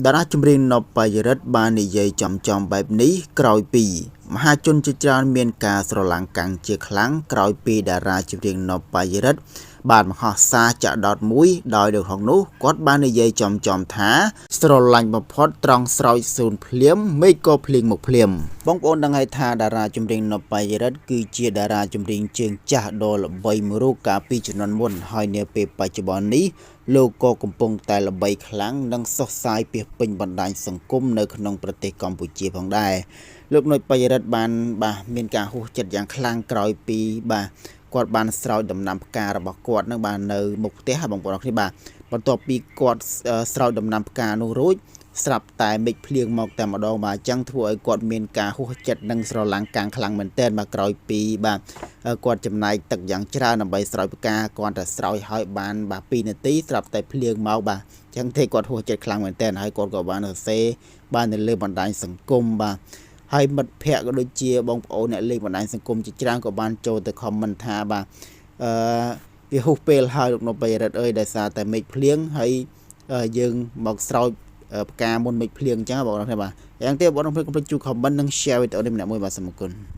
តារាចម្រៀងណុប បាយ៉ារិទ្ធ បាននិយាយចំៗបែបនេះក្រោយពីមហាជនជាច្រើនមានការស្រឡាំងកាំងជាខ្លាំងក្រោយពីតារាចម្រៀងណុប បាយ៉ារិទ្ធ បានបង្ហោះសារចាក់ដោតមួយដោយនៅក្នុងនោះគាត់បាននិយាយចំៗថា ស្រឡាញ់បំផុតត្រង់ស្រោចសូនភ្លាមមេឃក៏ភ្លៀងមកភ្លាមបងប្អូនដឹងហើយថាតារាចម្រៀងណុប បាយ៉ារិទ្ធ គឺជាតារាចម្រៀងជើងចាស់ដ៏ល្បីមួយរូបកាលពីជំនាន់មុនហើយនាពេលបច្ចុប្បន្ននេះលោកក៏កំពុងតែល្បីខ្លាំងនិងសុះសាយពាសពេញបណ្ដាញសង្គមនៅក្នុងប្រទេសកម្ពុជាផងដែរលោកណុច បាយ៉ារិទ្ធ បានបាទមានការហួសចិត្តយ៉ាងខ្លាំងក្រោយពីបាទគាត់បានស្រោចដំណាំផ្ការបស់គាត់នឹងបាទនៅមុខផ្ទះបងប្អូនគ្នាបាទបន្ទាប់ពីគាត់ស្រោចដំណាំផ្កានោះរួចស្រាប់តែមេឃភ្លៀងមកតែម្ដងបាទអញ្ចឹងធ្វើឲ្យគាត់មានការហួសចិត្តនិងស្រឡាំងកាំងខ្លាំងមែនទែនបាទក្រោយពីបាទគាត់ចំណាយទឹកយ៉ាងច្រើនដើម្បីស្រោចផ្កាគាត់តែស្រោចឲ្យបានបាទ2នាទីស្រាប់តែភ្លៀងមកបាទអញ្ចឹងទេគាត់ហួសចិត្តខ្លាំងមែនទែនហើយគាត់ក៏បានសរសេរបាននៅលើបណ្ដាញសង្គមបាទហើយមិត្តភ័ក្តិក៏ដូចជាបងប្អូនអ្នកលេងបណ្ដាញសង្គមជាច្រើនក៏បានចូលទៅ comment ថាបាទអឺវាហួសពេលហើយលោកណុប បាយ៉ារិទ្ធ អើយដោយសារតែមេឃភ្លៀងហើយយើងមកស្រោចផ្កាមុនមេឃភ្លៀងអញ្ចឹងបងប្អូនបាទយ៉ាងទេបងប្អូនកុំភ្លេចជួយ comment និង share វីដេអូនេះម្នាក់មួយបាទសូមអរគុណ។